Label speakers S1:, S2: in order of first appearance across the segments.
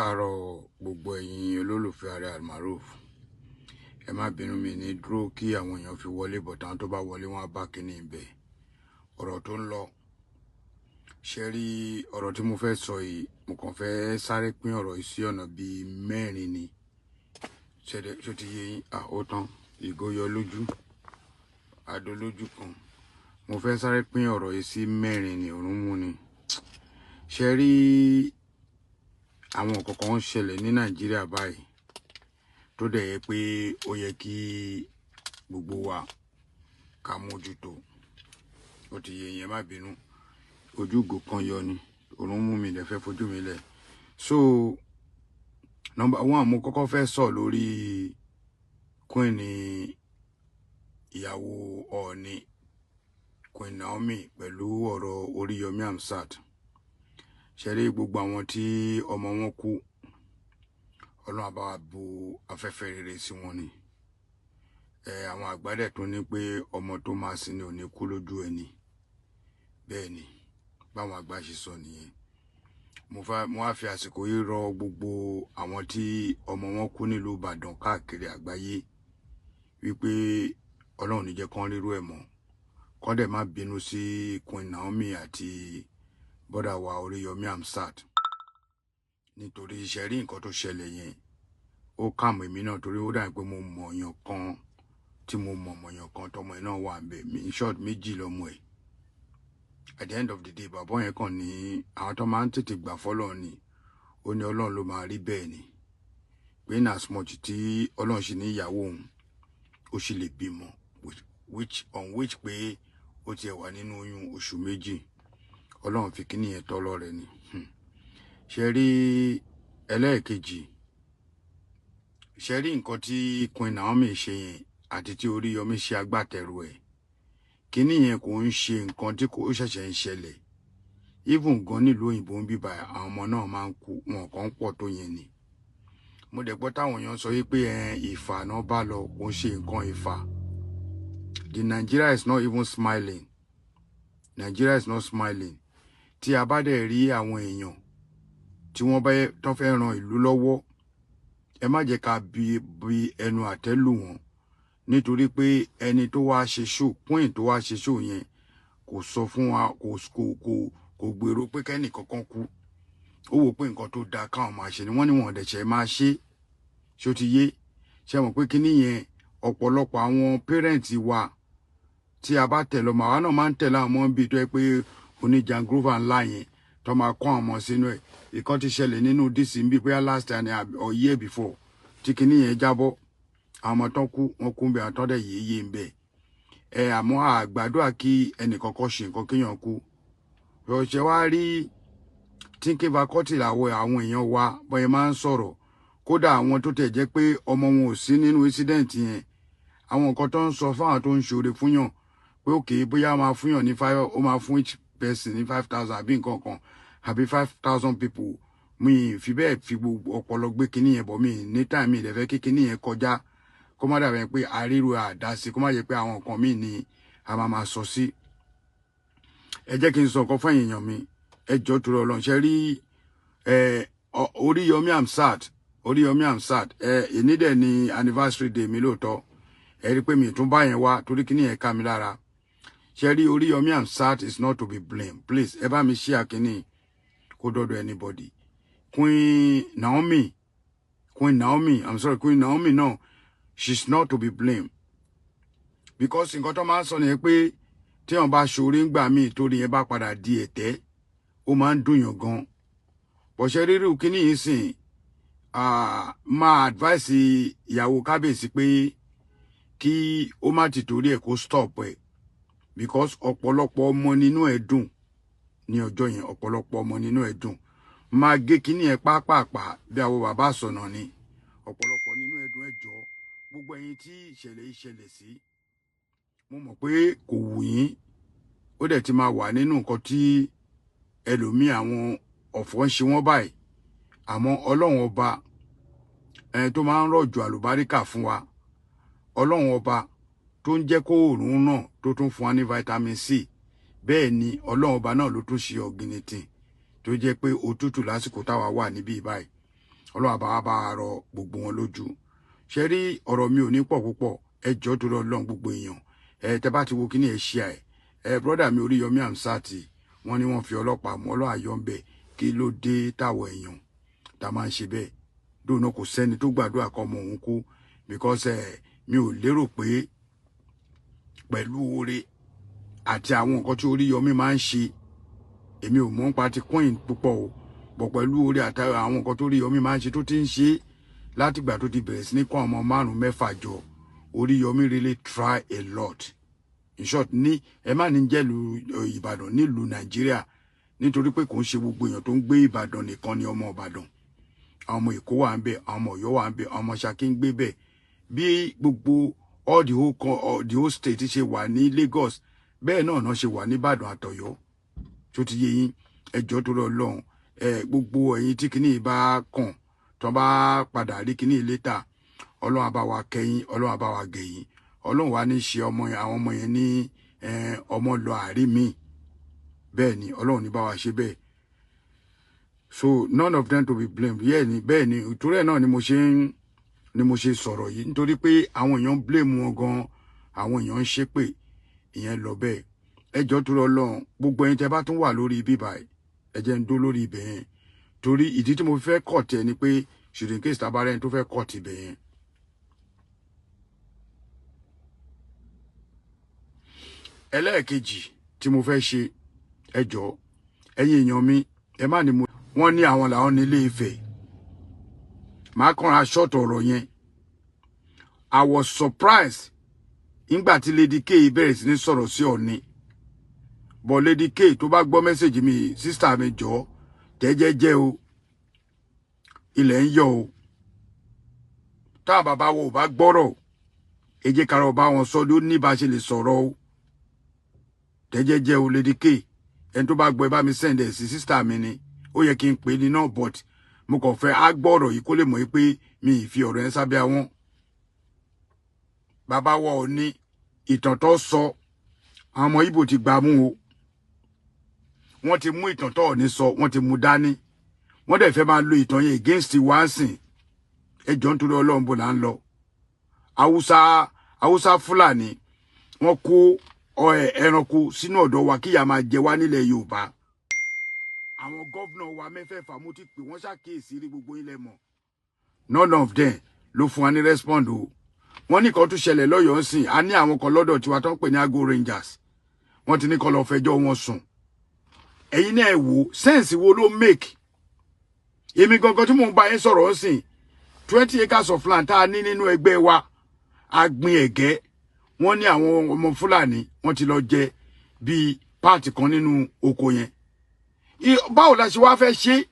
S1: Káàárọ̀ gbogbo ẹ̀yin olólùfẹ́ Ààrẹ Almaroof. Ẹ má bínú, mi ní dúró kí àwọn èèyàn fi wọlé bọ̀tán. Tó bá wọlé, wọn á bá kíní ibẹ̀ ọ̀rọ̀ tó ń lọ. Ṣe rí ọ̀rọ̀ tí mo fẹ́ sọ yìí, mo kàn fẹ́ sáré pín ọ̀rọ̀ yìí sí ọ̀nà bíi mẹ́rin ni. Ṣẹ̀dẹ̀ ṣó ti yé yín? Ó tán, ìgò yọ lójú adó lójú kan. Mo fẹ́ sáré pín ọ̀rọ̀ yìí sí mẹ́rin ni. Òrùn mú ni. Ṣe rí àwọn nǹkan kan ń ṣẹlẹ̀ ní Nàìjíríà báyìí tó dẹ̀ yẹ pé ó yẹ kí gbogbo wa ká mójútó. Ó ti yé yín? Ẹ má bínú, ojú ìgò kan yọ ni, òrùn mú mi lẹ fẹ́ fojú mi lẹ̀. So number one, mo kọ́kọ́ fẹ́ sọ lórí Queen, ìyàwó Ọọ̀ni, Queen Naomi, pẹ̀lú ọ̀rọ̀ Oríyọmí Hamzat. Ṣe rí gbogbo àwọn tí ọmọ wọn kú, Ọlọ́run á bá wa bu afẹ́fẹ́ rere sí wọn ni. Ẹ àwọn àgbàdẹ tó ní pé ọmọ tó máa sin ni ò ní kú lójú ẹni. Bẹ́ẹ̀ ni báwọn àgbà ṣe sọ nìyẹn. Mo wá fi àsìkò yìí rọ gbogbo àwọn tí ọmọ wọn kú nílùú Ìbàdàn, káàkiri àgbáyé, wípé Ọlọ́run ní jẹ́ kán rírú ẹ̀ mọ́, kán dẹ̀ má bínú sí Queen Naomi àti bọ́dà wa Oríyọmí Hamzat, nítorí iṣẹ́ rí nǹkan tó ṣẹlẹ̀ yẹn, ó kàmù èmi náà, torí ó dàbí pé mo mọ̀ ọ̀yàn kan tí mo mọ̀ mọ̀yàn kan tọmọ ẹ̀ náà wà ń bẹ̀. In short, méjì lọmọ ẹ̀. At the end of the day, bàbá yẹn kàn ní àwọn tó máa ń tètè gbà fọ́lọ́ ni. Ó ní Ọlọ́run ló máa rí bẹ́ẹ̀ ni, pé in as much tí Ọlọ́run ṣì ní ìyàwó òun, ó sì lè bímọ, which on which pé ó tiẹ̀ wà nínú oyún oṣù 2. Ọlọ́run fi kíní yẹn tọ́ lọ́rẹ ni. Ṣe rí ẹlẹ́ẹ̀kejì, ṣe rí nǹkan tí Queen Naomi ṣe yẹn àti tí Oríyọmí ṣe agbátẹrù ẹ̀, kíní yẹn kò ń ṣe nǹkan tí kò ṣẹ̀ṣẹ̀ ń ṣẹlẹ̀. Even gan nílùú òyìnbó ń bíbà, àwọn ọmọ náà máa ń kú, wọn kàn ń pọ̀ tó yẹn ni. Mo dẹ̀ gbọ́ táwọn èèyàn sọ wípé ẹ ìfà náà bá lọ, kò ń ṣe nǹkan ìfà. The Nigeria is not even smiling. Nigeria is not smiling. Tí a bá dẹ̀ rí àwọn èèyàn tí wọ́n bá tán fẹ́ ran ìlú lọ́wọ́, ẹ má jẹ́ ká bi ẹnu àtẹ́ lù wọ́n, nítorí pé ẹni tó wá ṣe show, queen tó wá ṣe show yẹn, kò sọ fún wa, kò gbèrò pé kẹ́nì kankan kú. Ó wò pé nǹkan tó dáa káwọn máa ṣe ni. Wọ́n ní wọn ọ̀dẹ̀ṣẹ̀ máa ṣe. Ṣó ti yé? Ṣe mọ̀ pé kíní yẹn, ọ̀pọ̀lọpọ̀ àwọn parent wa tí a bá tẹ̀lé ọmọ, àwa náà máa ń tẹ̀lé àwọn ọmọ bíi tó yẹ pé oní jangrova ńlá yẹn tó máa kọ́ àwọn ọmọ sínú ẹ̀. Ìkan ti ṣẹlẹ̀ nínú DC ń bí, bóyá last time or year before, tí kíní yẹn jábọ́. Àwọn ọmọ tó kú, wọn kú ń bẹ, àwọn tó dẹ̀ yéye ń bẹ ẹ. Àmọ́ àgbàdua kí ẹnìkọ̀ọ̀kan ṣe nǹkan kéèyàn kú. Ọ̀ṣẹ́ wa rí thinking faculty làwọn àwọn èèyàn wa bọ́yẹn máa ń sọ̀rọ̀. Kódà àwọn tó tẹ̀ jẹ́ pé ọmọ wọn ò sí nínú incident yẹn, àwọn nǹkan tó ń sọ fáwọn tó ń ṣoore fúnyàn pé òkè bóyá ó máa fúnyàn ní five, ó máa fún each person ní 5,000 àbí nǹkan kan, àbí 5,000 people, mi ì fi bẹ́ẹ̀ fi gbogbo ọpọlọ gbé kinní yẹn bọ̀. Mi ní time, mi ìdẹ̀fẹ́ kí kinní yẹn kọjá, kó má dàbẹ̀ pé àríro àdásí, kó má jẹ́ pé àwọn nǹkan míì ni a máa máa sọ sí. Ẹ jẹ́ kí n sọ nǹkan fún èèyàn mi. Ẹ jọ̀ọ́, torí Ọlọ́run, ṣe rí ẹ Oríyọmí Hamzat, Oríyọmí Hamzat, ẹ ìní dẹ̀ ni anniversary day mi lóòótọ́. Ẹ rí i pé mi tún bá yẹn wá torí kíní yẹn ká mi lára. Ṣe rí, Oríyọmí Hamzat is not to be blamed. Please, ẹ bá mi share kíní kó dọ́dọ̀ anybody. Queen Naomi, Queen Naomi, I'm sorry, Queen Naomi, no, she's not to be blamed, because nǹkan tó máa ń sọ nìyẹn pé tí wọn bá ṣoore ń gbà míì, torí yẹn bá padà di ẹ̀tẹ́, ó máa ń dùnyàn gan. Bọ̀ṣẹ́ rírù kíní yìí sìn, máa advice ìyàwó kábíyèsí pé kí ó má ti torí ẹ̀ kó stop ẹ̀, because ọ̀pọ̀lọpọ̀ ọmọ nínú ẹ̀ dùn ní ọjọ́ yẹn. Ọ̀pọ̀lọpọ̀ ọmọ nínú ẹ̀ dùn. Máa gé kíní ẹ̀ pápápá bí àwọn bàbá sọ̀nà ni. Ọ̀pọ̀lọpọ̀ nínú ẹ̀ dùn. Ẹ̀ jọ, gbogbo ẹ̀yin tí ìṣẹ̀lẹ̀ yìí ṣẹlẹ̀ sí, mo mọ̀ pé kò wù yín. Ó dẹ̀ ti máa wà nínú nǹkan tí ẹlòmíì, àwọn ọ̀fọ̀ ń ṣe wọ́n báyìí. Àmọ́ Ọlọ́run ọba ẹni tó máa ń rọ̀jò àlùbáríkà fún wa, Ọlọ́run ọba tó ń jẹ́ kó òòrùn náà tó tún fún wa ní vitamin C, bẹ́ẹ̀ ni Ọlọ́run ọba náà ló tún ṣe ọ̀gìnìtìn tó jẹ́ pé òtútù lásìkò táwa wà níbí báyìí. Ọlọ́run á bá wa bá wa rọ gbogbo wọn lójú. Ṣe rí, ọ̀rọ̀ mi ò ní pọ̀ púpọ̀. Ẹ jọ̀ọ́, torí Ọlọ́run, gbogbo èèyàn, ẹ tẹ́ bá ti wo kíní, ẹ ṣe ẹ brother mi Oríyọmí Hamzat, wọ́n ní wọ́n fi ọlọ́pàá mú. Ọlọ́run àyọ̀ ń bẹ̀. Kí ló dé táwọn èèyàn tá máa ń ṣe bẹ́ẹ̀ dóònà? Kò sẹ́ni tó gbàdúrà kọ́ ọmọ òun kú, because mi ò lérò pé pẹ̀lú oore àti àwọn nǹkan tí Oríyọmí máa ń ṣe, èmi ò mọ̀ nípa ti Queen púpọ̀ o, bọ̀ pẹ̀lú oore àti àwọn nǹkan tó Oríyọmí máa ń ṣe, tó ti ń ṣe látìgbà tó ti bẹ̀rẹ̀ sí ní kọ́ ọmọ márùn-ún mẹ́fà jọ, Oríyọmí really try a lot. In short, ní ẹ má ní jẹ́lu Ìbàdàn nílùú Nàìjíríà, nítorí pé kò ń ṣe gbogbo èèyàn tó ń gbé Ìbàdàn nìkan ni ọmọ Ìbàdàn. Àwọn ọmọ Èkó wà ń bẹ, àwọn ọmọ Ọ̀yọ́ wà ń bẹ, àwọn ọmọ Ṣakí ń gbé bẹ. Bí gbogbo all the whole state ṣe wà ní Lagos, bẹ́ẹ̀ náà náà ṣe wà ní Ìbàdàn àtọ̀yọ́. Tó ti yé yín, ẹjọ́ tó lọ lọ́hùn ẹ, gbogbo ẹ̀yin tí kinní bá kàn, tó bá padà rí kinní later, Ọlọ́run á bá wa kẹ́yìn, Ọlọ́run á bá wa gẹ̀yìn. Ọlọ́run wa ní ṣe ọmọ yẹn, àwọn ọmọ yẹn ní ọmọ lọ àárí mi. Bẹ́ẹ̀ ni, Ọlọ́run ní bá wa ṣe bẹ́ẹ̀. So none of them to be blamed. Yẹ́ẹ̀ ni, bẹ́ẹ̀ ni. Ìtorí ẹ̀ náà ni mo ṣe sọ̀rọ̀ yìí, nítorí pé àwọn èèyàn ń blame wọn gan, àwọn èèyàn ń ṣépè. Ìyẹn lọ bẹ́ẹ̀. Ẹ jọ̀ọ́, torí Ọlọ́run, gbogbo ẹ̀yin tẹ́ bá tún wà lórí bíbà, ẹ jẹ́ ń dó lórí ibẹ̀ yẹn, torí ìdí tí mo fi fẹ́ kọ̀ tẹ̀ ni pé should in case tabarẹ́ni tó fẹ́ kọ̀ tibẹ̀ yẹn. Ẹlẹ́ẹ̀kejì tí mo fẹ́ ṣe, ẹ jọ̀ọ́, ẹ̀yin èèyàn mi, ẹ má ní mo wọ́n ní àwọn làwọn ní Ilé Ifẹ̀. Màá kànra ṣọ́ọ̀tù ọ̀rọ̀ yẹn. I was surprised nígbà tí Lady K bẹ̀rẹ̀ sí ní sọ̀rọ̀ sí Ọ̀ọ̀ni. But Lady K, tó bá gbọ́ message mi, sister mi, jọ̀ọ́, tẹ́jẹ́jẹ́ o, ilẹ̀ ń yọ̀ o. Táwọn bàbá wo ò bá gbọ́rọ̀, ẹ jẹ́ ká bá wọn sọ ló ní bá ṣe lè sọ̀rọ̀ o. Tẹ́jẹ́jẹ́ o, Lady K. Ẹni tó bá gbọ́, ẹ bá mi send ẹ̀ sí sister mi ni. Ó yẹ kí n pè é ní náà, but mo kàn fẹ́ á gbọ́ ọ̀rọ̀ yìí kó lè mọ̀ pé mi ì fi ọ̀rọ̀ yẹn sábẹ́ àwọn bàbá wa ò ní ìtàn tó sọ. Àwọn ọmọ Ìgbò ti gbà mú o. Wọ́n ti mú ìtàn tó ò ní sọ, wọ́n ti mú dání, wọ́n dẹ̀ fẹ́ máa lo ìtàn yẹn against wa ń sìn. Ẹ jọ̀ọ́, nítorí Ọlọ́run, bò là ń lọ? Haúsá, Haúsá Fúlàní, wọ́n kó ẹranko sínú ọ̀dọ̀ wa kíyà máa jẹ wá nílẹ̀ Yorùbá. Àwọn governor wa mẹ́fẹ̀ẹ̀fà, mo ti pè wọ́n ṣàkíyèsí rí, gbogbo ilẹ̀ mọ̀. None of them ló fún wa ní respond o. Wọ́n ní kan tún ṣẹlẹ̀ lọ́yọ̀ọ́ sìn. A ní àwọn kan lọ́dọ̀ tiwa tó ń pè ní Ago Rangers, wọ́n ti ní kó lọ fẹjọ́ wọn sùn. Ẹ̀yin náà wò, sense wo ló make? Èmi gangan tí mò ń bá yín sọ̀rọ̀ sìn, 20 acres of land tá a ní nínú ẹgbẹ́ wa, a gbin ẹ̀gẹ́. Wọ́n ní àwọn ọmọ Fúlàní wọ́n ti lọ jẹ bíi part kan nínú oko yẹn. Báwo la ṣe wá fẹ́ ṣe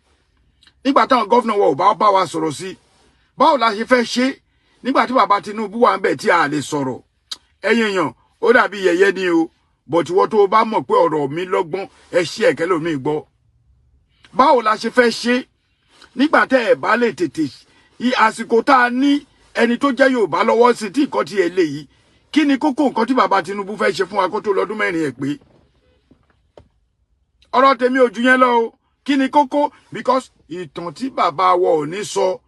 S1: nígbà táwọn governor wa ò bá bá wa sọ̀rọ̀ sí? Báwo la ṣe fẹ́ ṣe nígbà tí bàbá Tinubu wà ń bẹ̀ tí a lè sọ̀rọ̀? Ẹ̀yin èèyàn, ó dàbí yẹ̀yẹ́ ni o, but ìwọ tó o bá mọ̀ pé ọ̀rọ̀ mi lọ́gbọ́n, ẹ ṣí ẹ̀kẹ́ lómi gbọ́. Báwo la ṣe fẹ́ ṣe nígbà tẹ́ ẹ̀ bá lè tètè àsìkò tá a ní ẹni tó jẹ́ Yorùbá lọ́wọ́ sí tí nǹkan ti ẹ̀ lè yìí? Kí ni kókó nǹkan tí bàbá Tinubu fẹ́ ṣe fún wa kó tó lọ́dún 4 ẹ̀ pé? Ọ̀rọ̀ tèmi ò ju yẹn lọ o. Kí ni kókó? Because ìtàn tí bàbá wa ò ní sọ,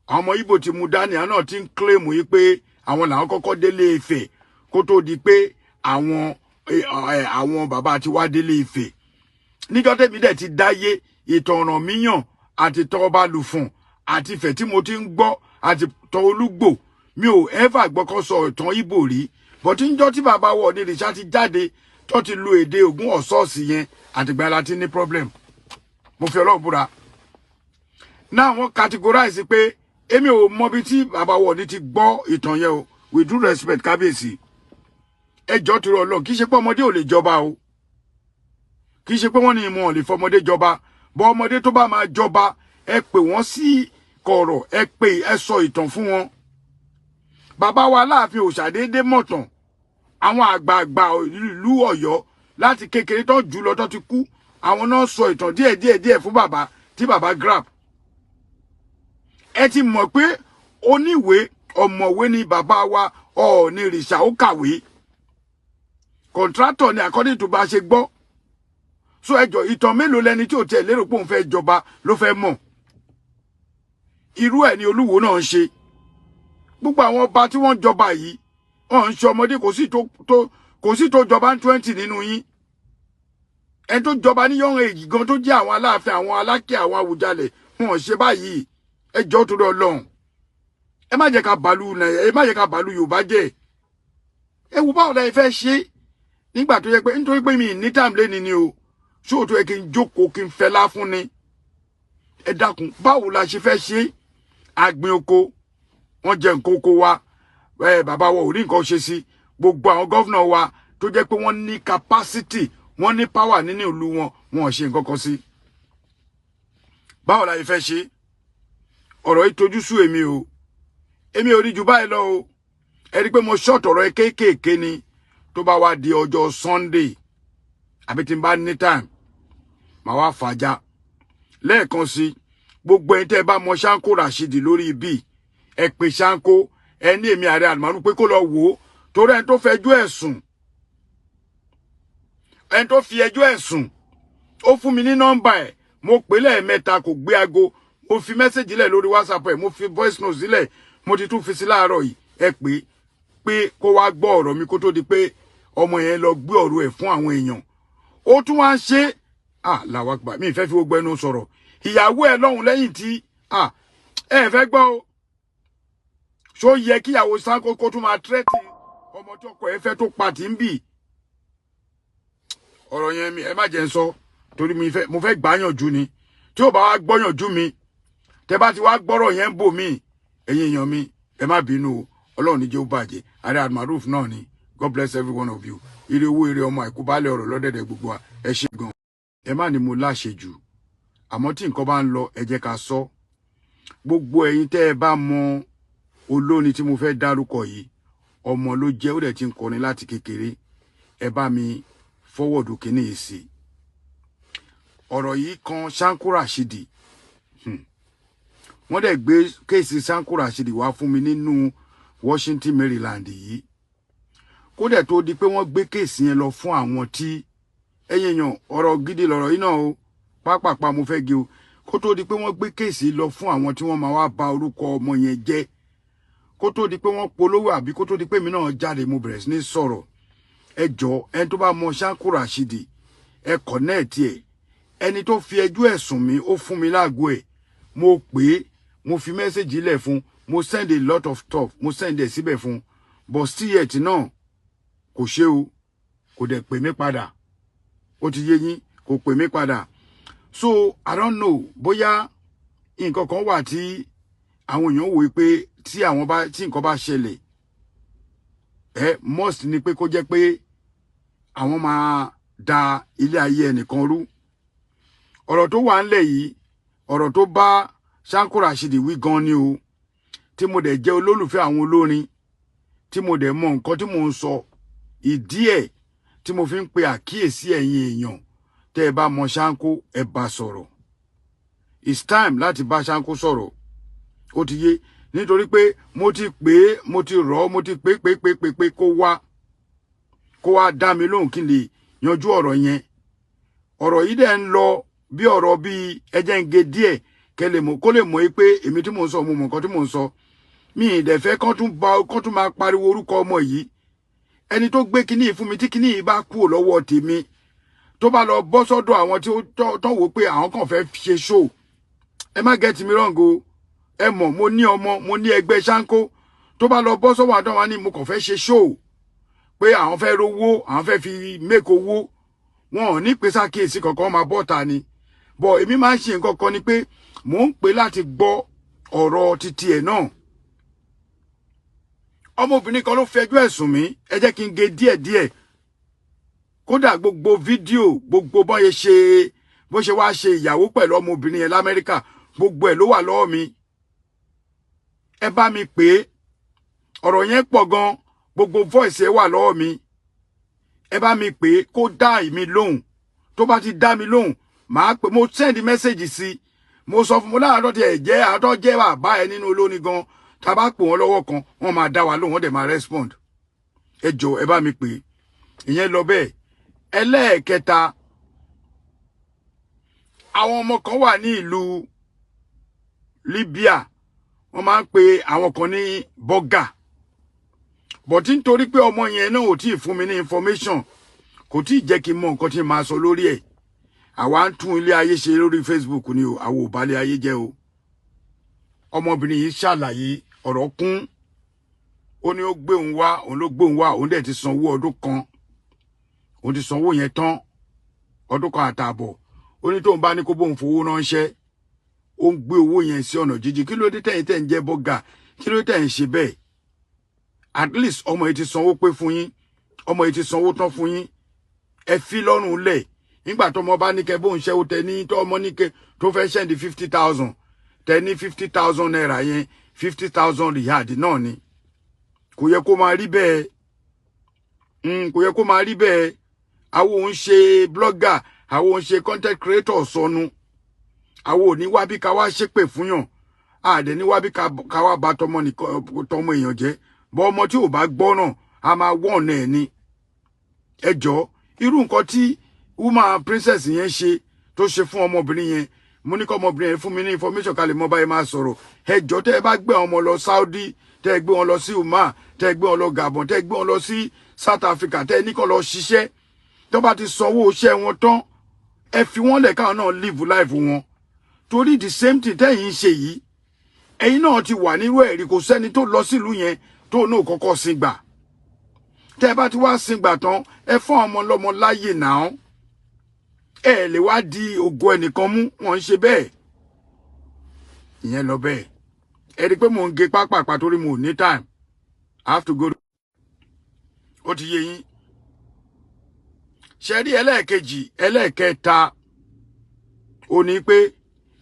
S1: àwọn ọmọ Ìgbò ti mú dání, àwọn náà ti ń claim yìí pé àwọn làwọn kọ́kọ́ délé Ifẹ̀ kó tó di pé àwọn bàbá ti wá délé Ifẹ̀. Níjọ́ tèmi dẹ̀ ti dáyé, ìtàn Ọ̀rànmíyàn àti tọ́ ọba Lùfọ̀n àti Ifẹ̀ tí mo ti ń gbọ́ àti tọ́ Olúgbò, mi ò ever gbọ́ kó sọ ìtàn Ìgbò rí. But níjọ́ tí bàbá wọ̀ ní ìrìṣà ti jáde tó ti lu èdè Ògún ọ̀sọ́ọ̀sì yẹn, àtìgbà la ti ní problem. Mo fi Ọlọ́run búra. Náà wọ́n categorize pé èmi ò mọbi tí bàbá wọ̀ ní ti gbọ́ ìtàn yẹn o. With due respect, kábíyèsí, ẹjọ́ tó rọ lọ, kì í ṣe pé ọmọdé ò lè jọba o, kì í ṣe pé wọ́n ní ìmọ̀ ò lè fọmọdé jọba bọ́. Ọmọdé tó bá máa jọba, ẹ pè wọ́n sí kọ̀rọ̀, ẹ pè, ẹ sọ ìtàn fún wọn. Bàbá wa Aláàfin ò ṣàdédé mọ̀tàn. Àwọn àgbààgbà ìlú Ọ̀yọ́ láti kékeré tó jù lọ tó ti kú, àwọn náà sọ ìtàn díẹ̀ díẹ̀ díẹ̀ fún bàbá tí bàbá grab. Ẹ ti mọ̀ pé oníwèé ọ̀mọ̀wé ni bàbá wa Ọọ̀ni rìṣà, ó kàwé, contractor ni according to bá a ṣe gbọ́. So ẹjọ́, ìtàn mélòó lẹni tí ò tiẹ̀ lérò pé òun fẹ́ jọba ló fẹ́ mọ̀? Irú ẹ̀ ni Olúwo náà ń ṣe. Gbogbo àwọn ọba tí wọ́n jọba yìí, wọ́n ń ṣe ọmọdé. Kò sí tó jọba ní 20 nínú yín. Ẹni tó jọba ní young age gan, tó jẹ́ àwọn Aláàfin, àwọn Alákẹ́, àwọn Àwùjalẹ̀, wọn ò ṣe báyìí. Ẹ jọ̀ọ́, torí Ọlọ́run, ẹ má jẹ́ ká bàlú Yorùbá jẹ́. Ẹ wo báwo la ẹ fẹ́ ṣe nígbà tó yẹ pé nítorí pé mi ní time lẹ́ni ni o, ṣóòtú ẹ kí n jókòó kí n fẹlá fún ni. Ẹ dákun, báwo la ṣe fẹ́ ṣe? Àgbìn oko, wọ́n jẹ nǹkan oko wa. Ẹ bàbá wa ò rí nǹkan ṣe sí. Gbogbo àwọn governor wa tó jẹ́ pé wọ́n ní capacity, wọ́n ní power nínú ìlú wọn, wọn ò ṣe nǹkan kan sí. Báwo la ṣe fẹ́ ṣe? Ọ̀rọ̀ yìí tojú sú èmi o. Èmi ò rí ju báyìí lọ o. Ẹ rí i pé mo short ọ̀rọ̀ ẹ kéékèèké ni. Tó bá wá di ọjọ́ Sunday àbí tí n bá ní time, màá wá fàájà lẹ́ẹ̀kan sí. Gbogbo ẹ̀yin tẹ́ ẹ bá mọ Ṣáńkó Rashidi lórí ibi, ẹ pè Ṣáńkó. Ẹ ní èmi ààrẹ àlùmọ́nù pé kó lọ wò ó, torí ẹni tó fẹjọ́ ẹ̀ sùn, ẹni tó fi ẹjọ́ ẹ̀ sùn, ó fún mi ní nọ́mbà ẹ̀. Mo pè lẹ́ẹ̀mẹ́ta, kò gbé aago. Mo fi message lẹ̀ lórí WhatsApp ẹ̀, mo fi voice note sílẹ̀, mo ti tún fi sí láàárọ̀ yìí. Ẹ pè pé kó wá gbọ́ ọ̀rọ̀ mi kó tó di pé ọmọ yẹn lọ gbé ọ̀rọ̀ ẹ̀ fún àwọn èèyàn. Ó tún wá ń ṣe ah làwọn gbà mí ìfẹ́ fi gbogbo ẹnu sọ̀rọ̀. Ìyàwó ẹ̀ lọ́hùn lẹ́yìn tí ah ẹ fẹ́ gbọ́ o. Ṣó yẹ kíyàwó Sanko kó tún máa threaten ọmọ tí ọkọ ẹ fẹ́ tó pa tí ń bì? Ọ̀rọ̀ yẹn mi, ẹ má jẹ́ ń sọ, torí mi fẹ́ mo fẹ́ gbàyànjú ni. Tí ó bá wá gbọ́yànjú mi, tẹ bá ti wá gbọ́rọ̀ yẹn ń bò mí, ẹ̀yin èèyàn mi, ẹ má bínú o. Ọlọ́run ní jẹ́ ó bàjẹ́. Ààrẹ Almaroof náà ni. God bless every one of you. Ire owó, ire ọmọ, àìkú baálé ọ̀rọ̀ lọ́dẹ̀dẹ̀ gbogbo wa. Ẹ ṣe gan. Ẹ má ní mo láṣejù, àmọ́ tí nǹkan bá ń lọ, ẹ jẹ́ ká sọ. Gbogbo ẹ̀yin tẹ́ ẹ bá mọ olórin tí mo fẹ́ dárúkọ yìí, ọmọ ló jẹ́, ó dẹ̀ ti ń kọrin láti kékeré, ẹ bá mi forward kínní yìí sí. Ọ̀rọ̀ yìí kan Ṣáńkó Rashidi. Wọ́n dẹ̀ gbé case Ṣáńkó Rashidi wá fún mi nínú Washington, Maryland yìí. Kó dẹ̀ tó di pé wọ́n gbé case yẹn lọ fún àwọn tí ẹ̀yin èèyàn, ọ̀rọ̀ gidi lọ̀rọ̀ yìí náà o. Pápápá mo fẹ́ gé o. Kó tó di pé wọ́n gbé case lọ fún àwọn tí wọ́n máa wá bà orúkọ ọmọ yẹn jẹ́, kó tó di pé wọ́n polówó, àbí kó tó di pé èmi náà jáde, mo bẹ̀rẹ̀ sí ní sọ̀rọ̀, ẹ jọ, ẹni tó bá mọ Ṣáńkó Rashidi, ẹ connect ẹ. Ẹni tó fi ẹjọ́ ẹ̀sùn mi, ó fún mi láago ẹ̀. Mo pè é, mo fi message lẹ̀ fún, mo send a lot of stuff, mo send ẹ̀ síbẹ̀ fún, but still yet náà kò ṣe o. Kò dẹ̀ pè mí padà. Ó ti yé yín, kò pè mí padà. So I don't know bóyá nǹkan kan wà tí àwọn èèyàn wò pé tí àwọn bá tí nǹkan bá ṣẹlẹ̀, ẹ must ni pé kó jẹ́ pé àwọn máa da ilé ayé ẹnìkan rú. Ọ̀rọ̀ tó wà ńlẹ̀ yìí, ọ̀rọ̀ tó bá Ṣáńkó Rashidi wí gan ni o. Tí mo dẹ̀ jẹ́ olólùfẹ́ àwọn olórin, tí mo dẹ̀ mọ nǹkan tí mo ń sọ, ìdí ẹ̀ tí mo fi ń pe àkíyèsí ẹ̀yin èèyàn, tẹ́ ẹ bá mọ Ṣáńkó, ẹ bá sọ̀rọ̀. It's time láti bá Ṣáńkó sọ̀rọ̀. Ó ti yé, nítorí pé mo ti pè é, mo ti rọ̀ ọ́, mo ti pè pè pè pè pé kó wá, kó wá dá mi lóhùn kí n lè yanjú ọ̀rọ̀ yẹn. Ọ̀rọ̀ yìí dẹ̀ ń lọ bí ọ̀rọ̀ bíi ẹjẹ́ ń ge díẹ̀ kẹ́ lè mọ̀, kó lè mọ̀ pé èmi tí mò ń sọ, mo mọ̀ nǹkan tí mò ń sọ. Mi ì dẹ̀ fẹ́ kán tún máa pariwo orúkọ ọmọ yìí. Ẹni tó gbé kinní yìí fún mi, tí kinní yìí bá kúrò lọ́wọ́ tèmi, tó bá lọ bọ́ sọ́dọ̀ àwọn tí ó tọ́ wò pé àwọn kàn fẹ́ ṣe show, ẹ má get me wrong o. Ẹ mọ̀, mo ní ọmọ, mo ní ẹgbẹ́ Ṣáńkó. Tó bá lọ bọ́ sọ́wọ́ àdán wa ní mo kàn fẹ́ ṣe show, pé àwọn fẹ́ rówó, àwọn fẹ́ fi make owó, wọn ò ní pè sákìyèsí kankan, máa bọ́ ta ni. Bọ̀ èmi máa ń ṣe nǹkan kan ni pé mò ń pè láti gbọ́ ọ̀rọ̀ títí ẹ̀ náà. Ọmọbìnrin kan ló fẹjọ́ ẹ̀sùn mi. Ẹ jẹ́ kí n gé díẹ̀díẹ̀. Kódà gbogbo fídíò, gbogbo bọ́n ṣe ṣe, bó ṣe wá ṣe ìyàwó pẹ̀lú ọmọbìnrin yẹn l'Amẹ́ríkà, gbogbo ẹ̀ ló wà lọ́wọ́ mi. Ẹ bá mi pè é. Ọ̀rọ̀ yẹn pọ̀ gan. Gbogbo voice ẹ wà lọ́wọ́ mi. Ẹ bá mi pè é kó dá èmi lóhùn. Tó bá ti dá mi lóhùn, màá pè. Mo send message sí, mo sọ fún mo láàárọ̀ tí ẹ jẹ́ àtọ́ jẹ́ bàbá ẹ nínú olórin gan, tá a bá pè wọ́n lọ́wọ́ kan, wọ́n máa dá wa lóhùn, wọ́n dẹ̀ máa respond. Ẹ jọ, ẹ bá mi pè é. Ìyẹn lọ bẹ́ẹ̀. Ẹlẹ́ẹ̀kẹta, àwọn ọmọ kan wà ní ìlú Libya. Wọ́n máa ń pe àwọn kan ní bọ́gà, but nítorí pé ọmọ yẹn náà ò tí ì fún mi ní information, kò tí ì jẹ́ kí n mọ nǹkan tí n máa sọ lórí ẹ̀. Àwa ń tún ilé ayé ṣe lórí Facebook ni o, àwọn ò bá ilé ayé jẹ́ o. Ọmọbìnrin yìí ṣàlàyé ọ̀rọ̀ kún. Ó ní ó gbé òun wá, òun ló gbé òun wá, òun dẹ̀ ti sanwó ọdún kan, òun ti sanwó yẹn tán, ọdún kan àtààbọ̀. Ó ní tóun bá ní kó bóun fowó ránṣẹ́, ó ń gbé owó yẹn sí ọ̀nà jíjìn. Kí ló dé tẹ̀yìn tẹ̀ ń jẹ́ bọ́gà? Kí ló dé tẹ̀ ń ṣe bẹ́ẹ̀? At least ọmọ yìí ti sanwó pé fún yín, ọmọ yìí ti sanwó tán fún yín, ẹ fi lọ́rùn lẹ̀. Nígbà tó ọmọ bá ní kẹ bóun ṣẹ́wó tẹ ní tó ọmọ ní kẹ tó fẹ́ send 50,000, tẹ ní ₦50,000 yẹn, 50,000 riyal náà ni. Kò yẹ kó máa rí bẹ́ẹ̀, kò yẹ kó máa rí bẹ́ẹ̀. Àwọn òun ṣe blogger, àwọn òun ṣe content creator sọnù. Àwọn ò ní wá bí ká wá ṣépè fúnyàn, àdẹ ní wá bí ká wá bà tọmọ nìkan tọmọ èèyàn jẹ́ bọ́. Ọmọ tí ò bá gbọ́ràn, a máa wọ̀n ẹ̀ ni. Ẹ jọ, irú nǹkan tí woman princess yẹn ṣe, tó ṣe fún ọmọbìnrin yẹn, mo ní kọ́ ọmọbìnrin yẹn fún mi ní information ká lè mọ báyìí máa sọ̀rọ̀. Ẹ jọ, tẹ́ ẹ bá gbé ọmọ lọ Saudi, tẹ́ ẹ gbé wọn lọ sí Oman, tẹ́ ẹ gbé wọn lọ Gabon, tẹ́ ẹ gbé wọn lọ sí South Africa, tẹ́ ẹ ní kó lọ ṣiṣẹ́, tó bá ti sanwó iṣẹ́ wọn tán, ẹ fi wọ́n lẹ̀ káwọn náà live life wọn. Torí the same thing tẹ́yìn ń ṣe yìí, ẹ̀yin náà ti wà nírú ẹ̀rí. Kò sẹ́ni tó lọ sílùú yẹn tó náà kọ́kọ́ sin gbà. Tẹ́ ẹ bá ti wá sin gbà tán, ẹ fún ọmọ lọ́mọ láàyè náà. Ẹ lè wá di ògo ẹnìkan mú, wọ́n ń ṣe bẹ́ẹ̀. Ìyẹn lọ bẹ́ẹ̀. Ẹ rí i pé mò ń gé pápápá torí mo ò ní time, I have to go. Ó ti yé yín. Ṣe rí ẹlẹ́ẹ̀kejì, ẹlẹ́ẹ̀kẹta, ó ní pé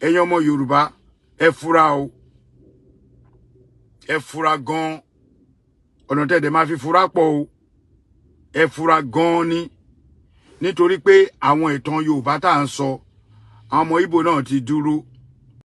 S1: ẹ̀yin ọmọ Yorùbá, ẹ fura o, ẹ fura gan. Ọ̀nà tẹ̀dẹ̀ máa fi fura pọ̀ o. Ẹ fura gan ni, nítorí pé àwọn ìtàn Yorùbá tá à ń sọ, àwọn ọmọ Ìgbò náà ti dúró.